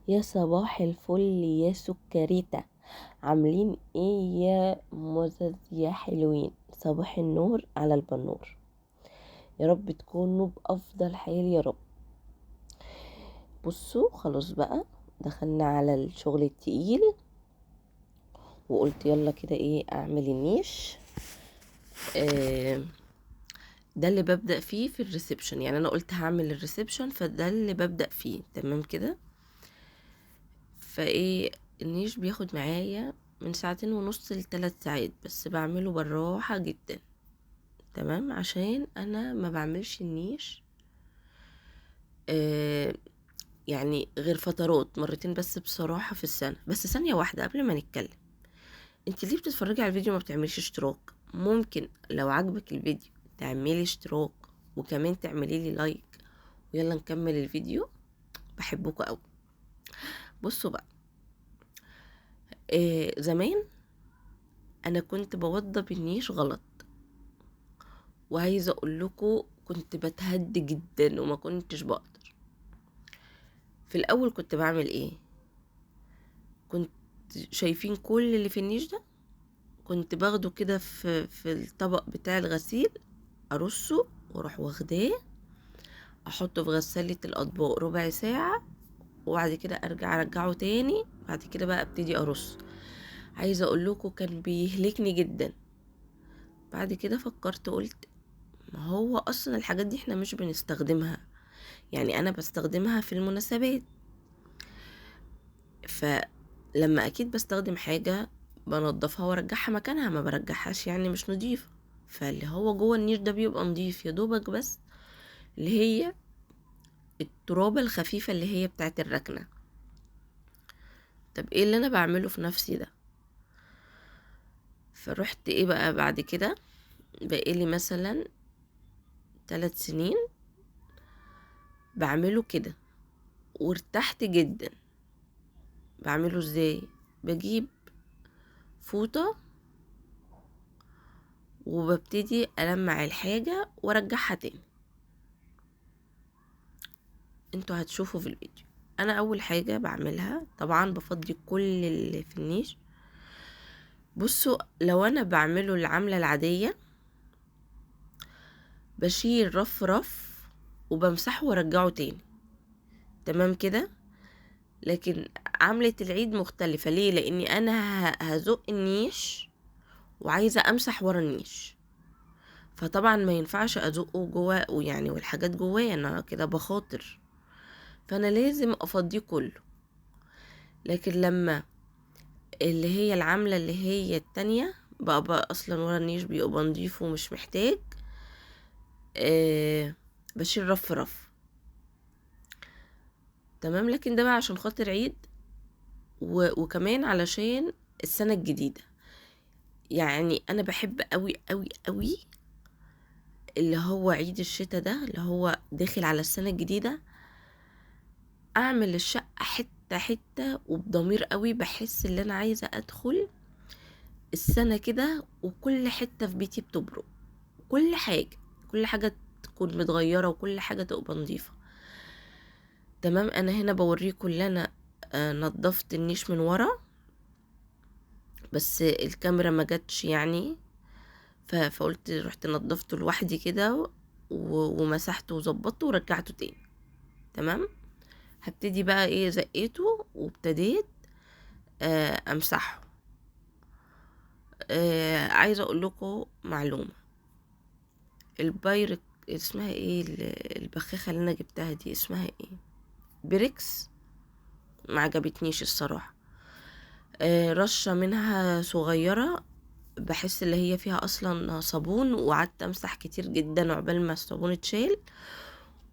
يا صباح الفل يا سكريتا، عاملين ايه يا مزز يا حلوين؟ صباح النور على البنور، يا رب تكونوا بأفضل حال يا رب. بصوا خلاص بقى دخلنا على الشغل التقيل، وقلت يلا كده ايه اعمل النيش. ده اللي ببدأ فيه في ال reception، يعني انا قلت هعمل ال reception فده اللي ببدأ فيه، تمام كده. فايه النيش بياخد معايا من ساعتين ونص لثلاث ساعات، بس بعمله بالراحة جدا، تمام، عشان انا ما بعملش النيش يعني غير فترات، مرتين بس بصراحة في السنة. بس ثانية واحدة قبل ما نتكلم، انت ليه بتتفرجي على الفيديو ما بتعمليش اشتراك؟ ممكن لو عجبك الفيديو تعملي اشتراك، وكمان تعملي لي like، ويلا نكمل الفيديو. بحبكم قوي. بصوا بقى، زمان انا كنت بوضب النيش غلط، وعايزه اقول لكم كنت بتهد جدا وما كنتش بقدر. في الاول كنت بعمل ايه؟ كنت شايفين كل اللي في النيش ده كنت باخده كده في الطبق بتاع الغسيل، ارصه واروح واخداه احطه في غسالة الاطباق ربع ساعة، وبعد كده ارجع ارجعه تاني، بعد كده بقى ابتدي ارص. عايزه اقول لكم كان بيهلكني جدا. بعد كده فكرت قلت ما هو اصلا الحاجات دي احنا مش بنستخدمها، يعني انا بستخدمها في المناسبات، فلما اكيد بستخدم حاجة بنضفها وارجعها مكانها، ما برجعهاش يعني مش نظيفة. فاللي هو جوه النيش ده بيبقى نظيف يا دوبك، بس اللي هي الترابة الخفيفة اللي هي بتاعت الركنة. طب ايه اللي انا بعمله في نفسي ده؟ فروحت ايه بقى بعد كده، بقالي مثلا 3 سنين بعمله كده وارتحت جدا. بعمله ازاي؟ بجيب فوطة وببتدي ألمع الحاجة وارجعها تاني. انتوا هتشوفوا في الفيديو. انا اول حاجة بعملها طبعا بفضي كل اللي في النيش. بصوا لو انا بعمله العملة العادية بشيل رف رف وبمسحه وارجعه تاني، تمام كده. لكن عملة العيد مختلفة. ليه؟ لاني انا هزق النيش وعايزة امسح ورا النيش، فطبعا ما ينفعش ازقه جوه ويعني والحاجات جواه، انا كده بخاطر، فانا لازم افضيه كله. لكن لما اللي هي العملة اللي هي التانية بقى اصلا ورا النيش بيبقى نضيف ومش محتاج، بشيل رف رف، تمام. لكن ده بقى عشان خاطر عيد وكمان علشان السنة الجديدة. يعني انا بحب قوي قوي قوي اللي هو عيد الشتاء ده اللي هو داخل على السنة الجديدة، اعمل الشقة حتة حتة وبضمير قوي. بحس ان انا عايزة ادخل السنة كده وكل حتة في بيتي بتبرق، كل حاجة، كل حاجة تكون متغيرة وكل حاجة تبقى نظيفة، تمام. انا هنا بوريكم اللي انا نظفت النيش من ورا، بس الكاميرا ما جاتش يعني، فقلت رحت نظفته لوحدي كده ومسحته وظبطته ورجعته تاني، تمام. هبتدي بقى ايه، زقيته وابتديت امسحه. عايزه اقول لكم معلومة، البايرك اسمها ايه البخاخه اللي انا جبتها دي اسمها ايه؟ بيركس، ما عجبتنيش الصراحة. رشه منها صغيرة، بحس اللي هي فيها اصلا صابون، وقعدت امسح كتير جدا عقبال ما الصابون اتشال،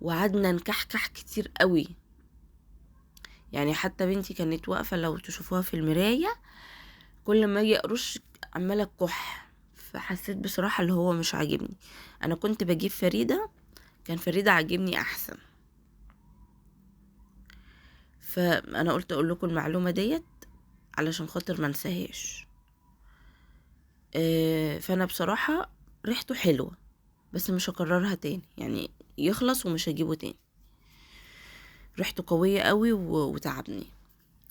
وقعدنا نكحكح كتير قوي. يعني حتى بنتي كانت واقفة لو تشوفوها في المراية كل ما اجي ارش عماله تكح، فحسيت بصراحة اللي هو مش عاجبني. انا كنت بجيب فريدة، كان فريدة عاجبني احسن. فانا قلت اقول لكم المعلومة ديت علشان خاطر ما انساهاش. فانا بصراحة ريحته حلوة، بس مش هكررها تاني، يعني يخلص ومش هجيبه تاني. ريحته قوية قوي وتعبني.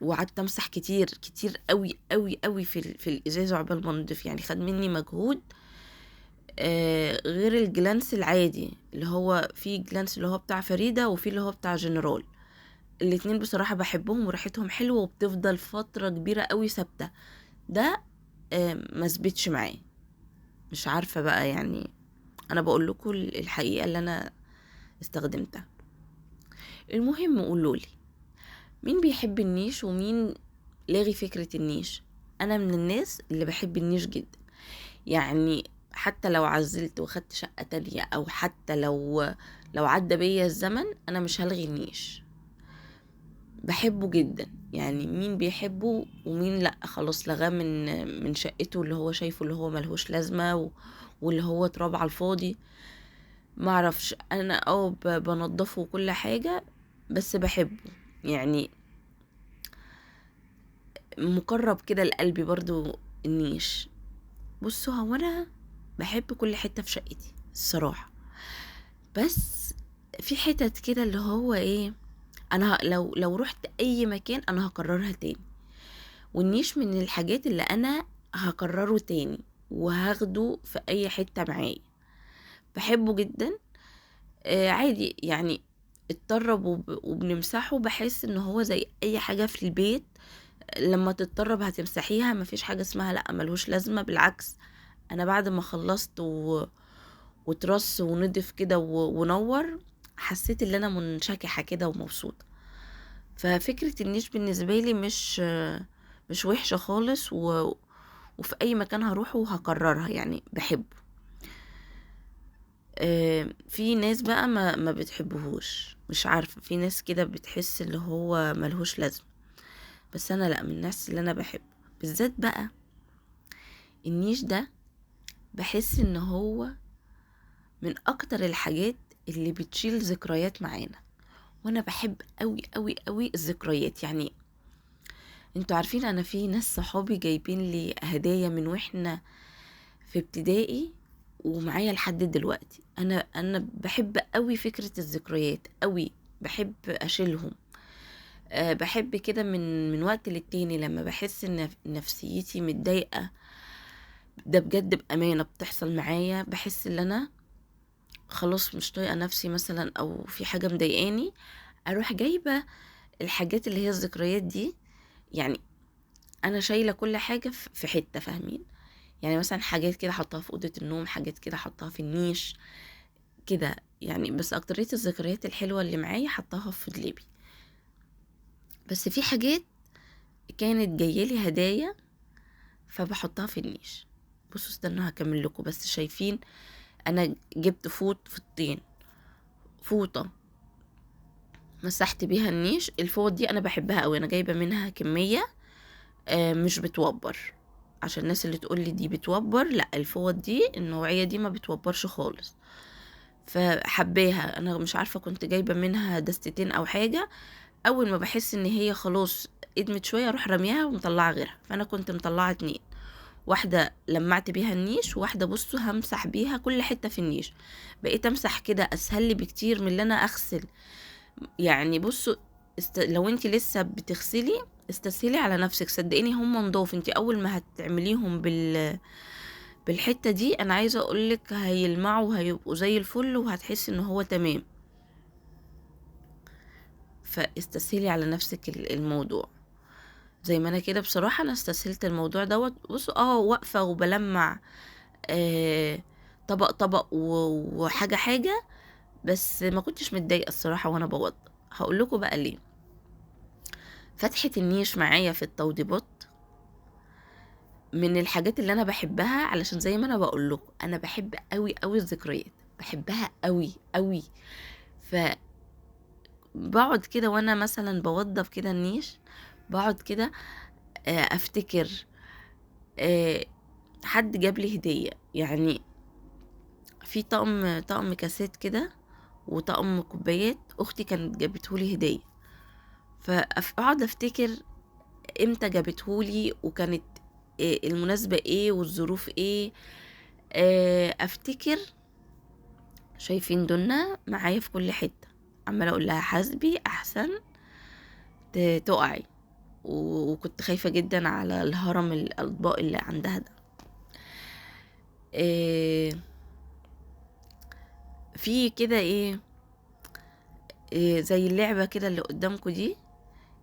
وقعدت امسح كتير كتير قوي قوي قوي في الازاز عقبال ما نضيف، يعني خد مني مجهود. غير الجلانس العادي اللي هو في جلانس اللي هو بتاع فريدة، وفي اللي هو بتاع جنرال. الاتنين بصراحة بحبهم وريحتهم حلوة وبتفضل فترة كبيرة قوي ثابتة. ده ما ثبتش معايا، مش عارفة بقى، يعني انا بقول لكم الحقيقة اللي انا استخدمتها. المهم قولولي مين بيحب النيش ومين لاغي فكرة النيش. انا من الناس اللي بحب النيش جدا، يعني حتى لو عزلت وخدت شقة تانية، او حتى لو عدى بيا الزمن، انا مش هلغي النيش، بحبه جدا. يعني مين بيحبه ومين لا خلاص لغاه من شقته اللي هو شايفه اللي هو ملهوش لازمة واللي هو تراب على الفاضي، معرفش. انا بنضفه وكل حاجة، بس بحبه، يعني مقرب كده لقلبي برضو النيش. بصوا، هو انا بحب كل حتة في شقتي الصراحة، بس في حتت كده اللي هو ايه، انا لو رحت اي مكان انا هكررها تاني، والنيش من الحاجات اللي انا هكرره تاني وهاخده في اي حتة معايا، بحبه جدا. عادي يعني اتطرب وبنمسحه، بحس ان هو زي اي حاجة في البيت لما تتطرب هتمسحيها، مفيش حاجة اسمها لا ملهوش لازمة. بالعكس، انا بعد ما خلصت وترص ونضف كده ونور، حسيت ان انا منشكحة كده ومبسوطة. ففكرة النيش بالنسبة لي مش وحشة خالص، وفي اي مكان هروحه وهكررها، يعني بحبه. في ناس بقى ما بتحبهوش، مش عارفة، في ناس كده بتحس اللي هو ملهوش لازمة، بس انا لا، من الناس اللي انا بحبه. بالذات بقى النيش ده بحس ان هو من اكتر الحاجات اللي بتشيل ذكريات معانا، وانا بحب قوي قوي قوي الذكريات. يعني انتوا عارفين انا في ناس صحابي جايبين لي هدايا من واحنا في ابتدائي ومعايا لحد دلوقتي. انا بحب قوي فكرة الذكريات قوي، بحب اشيلهم. بحب كده من وقت للتاني لما بحس ان نفسيتي متضايقة، ده بجد بأمانة بتحصل معايا، بحس ان انا خلاص مش طايقة نفسي مثلا، او في حاجة مضايقاني، اروح جايبة الحاجات اللي هي الذكريات دي. يعني انا شايلة كل حاجة في حتة، فاهمين؟ يعني مثلا حاجات كده حطها في أوضة النوم، حاجات كده حطها في النيش كده يعني، بس أكترية الذكريات الحلوة اللي معايا حطها في دولابي. بس في حاجات كانت جايالي هدايا فبحطها في النيش. بصوا استنوا هكمل لكم. بس شايفين انا جبت فوطتين، فوطة مسحت بيها النيش. الفوط دي انا بحبها قوي، انا جايبة منها كمية، مش بتوبر، عشان الناس اللي تقول لي دي بتوبر، لا الفوط دي النوعية دي ما بتوبرش خالص، فحباها. انا مش عارفة كنت جايبة منها دستتين او حاجة، اول ما بحس ان هي خلاص ادمت شوية اروح رميها ومطلعة غيرها. فانا كنت مطلعة 2، واحدة لمعت بيها النيش، وواحدة بصوا همسح بيها كل حتة في النيش. بقيت امسح كده اسهل لي بكتير من اللي انا اغسل. يعني بصوا لو انت لسه بتغسلي استسهلي على نفسك، صدقيني هم نضاف. انت اول ما هتعمليهم بالحتة دي انا عايزة اقولك هيلمعوا وهيبقوا زي الفل، وهتحسي ان هو تمام. فاستسهلي على نفسك الموضوع زي ما انا كده. بصراحة انا استسهلت الموضوع دوت. بصوا واقفة وبلمع، طبق طبق وحاجة حاجة، بس ما كنتش متضايقة الصراحة وانا بوضب. هقول لكم بقى ليه. فتحة النيش معايا في التوضيبات من الحاجات اللي انا بحبها، علشان زي ما انا بقول لكم انا بحب قوي قوي الذكريات، بحبها قوي قوي. ف بقعد كده وانا مثلا بوضب كده النيش، بقعد كده، افتكر، حد جاب لي هدية. يعني في طقم كاسات كده وطقم كوبايات اختي كانت جابتهولي هدية، فاقعد افتكر امتى جابتهولي وكانت المناسبة ايه والظروف ايه. افتكر شايفين دونا معايا في كل حتة، عمالة اقول لها حاسبي احسن تقعي. وكنت خايفة جدا على الهرم الاطباق اللي عندها ده. إيه في كده ايه زي اللعبة كده اللي قدامكم دي،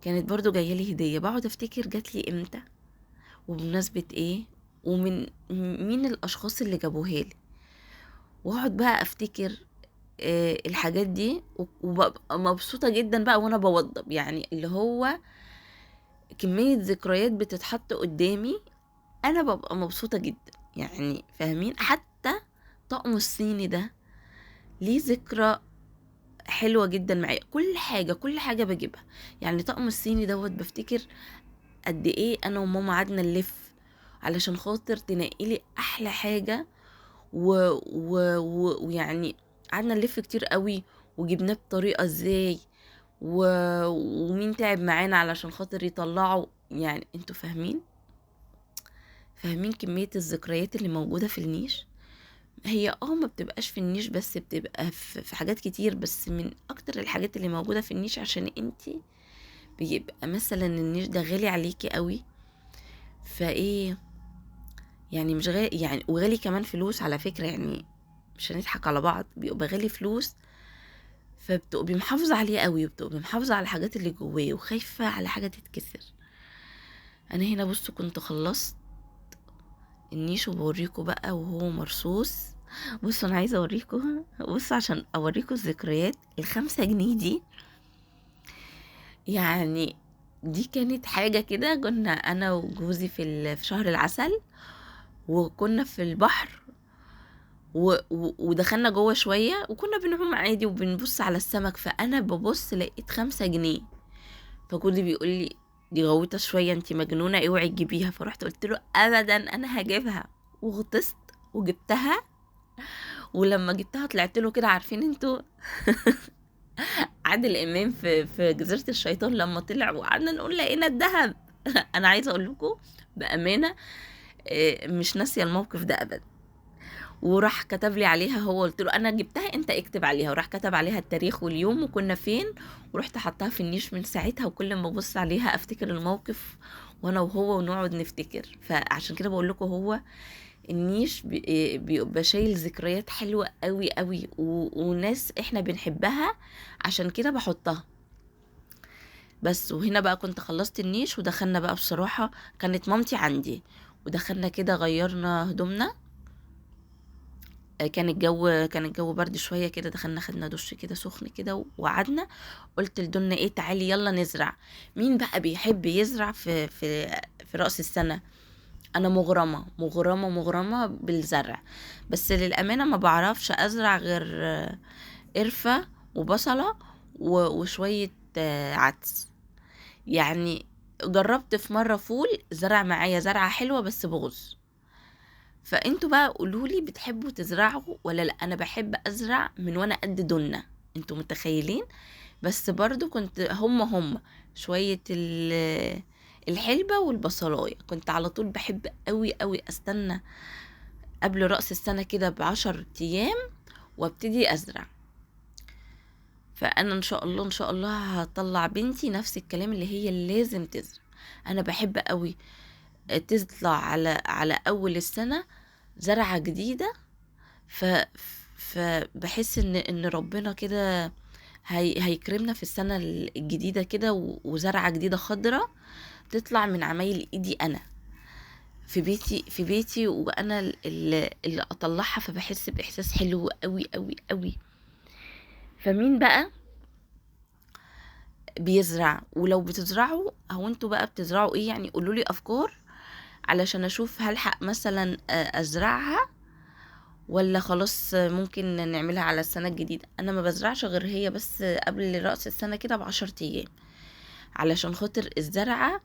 كانت برضو جاية لي هديه. بقعد افتكر جات لي امتى وبمناسبة ايه ومن مين الاشخاص اللي جابوها لي، واقعد بقى افتكر الحاجات دي، وببقى مبسوطة جدا بقى وانا بوضب. يعني اللي هو كمية ذكريات بتتحط قدامي انا ببقى مبسوطة جدا، يعني فاهمين؟ حتى طقم الصيني ده ليه ذكرى حلوة جدا معايا. كل حاجة بجيبها، يعني طقم الصيني دوت بفتكر قد ايه انا وماما قعدنا نلف علشان خاطر تنقلي احلى حاجة، ويعني قعدنا نلف كتير قوي، وجبناه بطريقة ازاي، ومين تعب معانا علشان خاطر يطلعه. يعني انتوا فاهمين كمية الذكريات اللي موجودة في النيش. هي ما بتبقاش في النيش بس، بتبقى في حاجات كتير، بس من اكتر الحاجات اللي موجودة في النيش، عشان انتي بيبقى مثلا النيش ده غالي عليكي قوي، فايه يعني مش غالي يعني، وغالي كمان فلوس على فكرة، يعني مش هنضحك على بعض، بيبقى غالي فلوس، فبتبقي محافظة عليه قوي، وبتبقي محافظة على الحاجات اللي جواه، وخايفة على حاجة تتكسر. انا هنا بصوا كنت خلصت النيش وبوريكم بقى وهو مرصوص. بصوا انا عايزة اوريكم، بصوا عشان اوريكم الذكريات. ال5 جنيه دي يعني دي كانت حاجة كده، كنا انا وجوزي في شهر العسل، وكنا في البحر، ودخلنا جوه شوية، وكنا بنعوم عادي وبنبص على السمك، فانا ببص لقيت 5 جنيه، فجوزي بيقول لي دي غويطة شوية، انتي مجنونة، اوعي تجيبيها. فروحت قلت له ابدا انا هجيبها، وغطست وجبتها. ولما جبتها طلعت له كده، عارفين انتوا عادل امام في جزيرة الشيطان لما طلع وقعدنا نقول لقينا الذهب. انا عايزة اقول لكم بامانة مش ناسية الموقف ده ابدا. وراح كتب لي عليها هو، قلت له انا جبتها انت اكتب عليها، وراح كتب عليها التاريخ واليوم وكنا فين، ورحت حطها في النيش من ساعتها، وكل ما ابص عليها افتكر الموقف وانا وهو، ونقعد نفتكر. فعشان كده بقول لكم هو النيش بيبقى شايل ذكريات حلوة قوي قوي، وناس احنا بنحبها، عشان كده بحطها. بس وهنا بقى كنت خلصت النيش، ودخلنا بقى بصراحة كانت مامتي عندي، ودخلنا كده غيرنا هدومنا، كان الجو برد شوية كده، دخلنا خدنا دش كده سخن كده وقعدنا. قلت لدنا ايه تعالي يلا نزرع. مين بقى بيحب يزرع في في في رأس السنة؟ انا مغرمه مغرمه مغرمه بالزرع، بس للامانة ما بعرفش ازرع غير قرفه وبصله وشوية عدس. يعني جربت في مرة فول، زرع معايا زرعه حلوة بس بغز. فانتوا بقى قولولي بتحبوا تزرعوا ولا لا؟ انا بحب ازرع من وانا قد دنا، انتوا متخيلين؟ بس برضو كنت هم شوية الحلبة والبصلاية، كنت على طول بحب قوي قوي استنى قبل رأس السنة كده ب10 ايام وابتدي ازرع. فانا ان شاء الله ان شاء الله هطلع بنتي نفس الكلام اللي هي لازم تزرع. انا بحب قوي تطلع على اول السنة زرعة جديدة، فبحس ان ربنا كده هيكرمنا في السنة الجديدة كده، وزرعة جديدة خضرة تطلع من عمايل ايدي انا في بيتي، وانا اللي اطلعها. فبحس باحساس حلو قوي قوي قوي. فمين بقى بيزرع؟ ولو بتزرعوا او انتوا بقى بتزرعوا ايه؟ يعني قولوا لي افكار علشان اشوف هلحق مثلا ازرعها ولا خلاص ممكن نعملها على السنة الجديدة. انا ما بزرعش غير هي بس قبل رأس السنة كده ب10 ايام، علشان خاطر الزرعة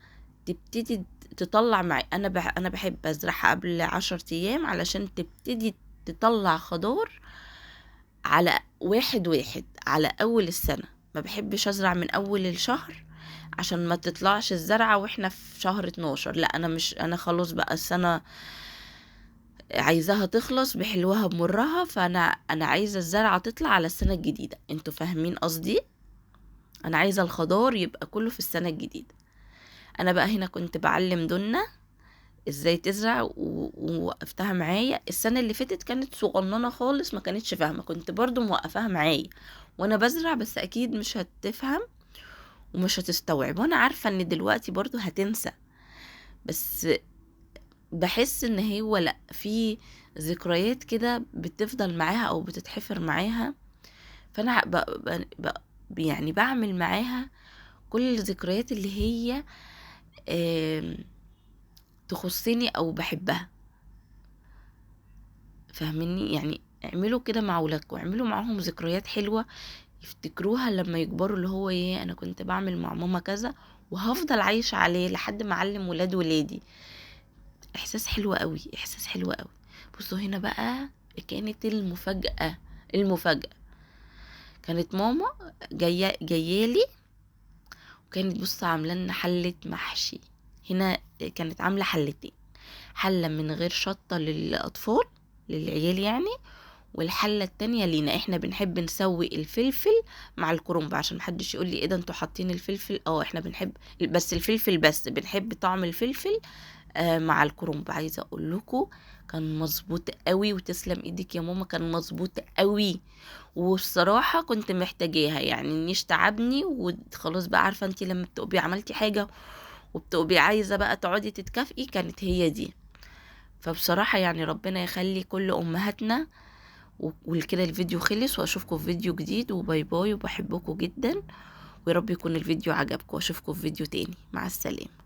تبتدي تطلع معي. انا بحب ازرعها قبل 10 ايام علشان تبتدي تطلع خضار على 1/1 على اول السنة. ما بحبش ازرع من اول الشهر عشان ما تطلعش الزرعة واحنا في شهر 12. لا انا مش، انا خلاص بقى السنة عايزاها تخلص بحلوها بمرها، فانا عايزة الزرعة تطلع على السنة الجديدة. انتوا فاهمين قصدي؟ انا عايزة الخضار يبقى كله في السنة الجديدة. انا بقى هنا كنت بعلم دنة ازاي تزرع، ووقفتها معايا. السنة اللي فاتت كانت صغننة خالص، ما كانتش فاهمة، كنت برضو موقفاها معايا وانا بزرع، بس اكيد مش هتفهم ومش هتستوعب، وانا عارفة ان دلوقتي برضو هتنسى، بس بحس ان هو لا، في ذكريات كده بتفضل معاها او بتتحفر معاها. فانا يعني بعمل معاها كل الذكريات اللي هي تخصني او بحبها، فاهميني؟ يعني اعملوا كده مع ولادكم، اعملوا معاهم ذكريات حلوة يفتكروها لما يكبروا، اللي هو ايه، انا كنت بعمل مع ماما كذا وهفضل عايشة عليه لحد ما اعلم ولاد ولادي. احساس حلو قوي، احساس حلو قوي. بصوا هنا بقى كانت المفاجأة، المفاجأة كانت ماما جايالي، وكانت بص عامله لنا حله محشي. هنا كانت عامله حلتين، حله من غير شطه للاطفال للعيال يعني، والحله التانية لينا احنا، بنحب نسوي الفلفل مع الكرنب، عشان محدش يقول لي ايه ده انتوا حاطين الفلفل. احنا بنحب بس الفلفل، بس بنحب طعم الفلفل مع الكرنب. عايزه اقول لكم كان مظبوط قوي، وتسلم ايدك يا ماما، كان مظبوط قوي. والصراحة كنت محتاجاها، يعني النيش تعبني وخلاص بقى. عارفه انتي لما بتبقي عملتي حاجة وبتبقي عايزه بقى تقعدي تتكافئي، كانت هي دي. فبصراحة يعني ربنا يخلي كل امهاتنا. وكده الفيديو خلص، واشوفكم في فيديو جديد، و bye bye، وبحبكم جدا، ويا رب يكون الفيديو عجبكم، واشوفكم في فيديو تاني. مع السلامة.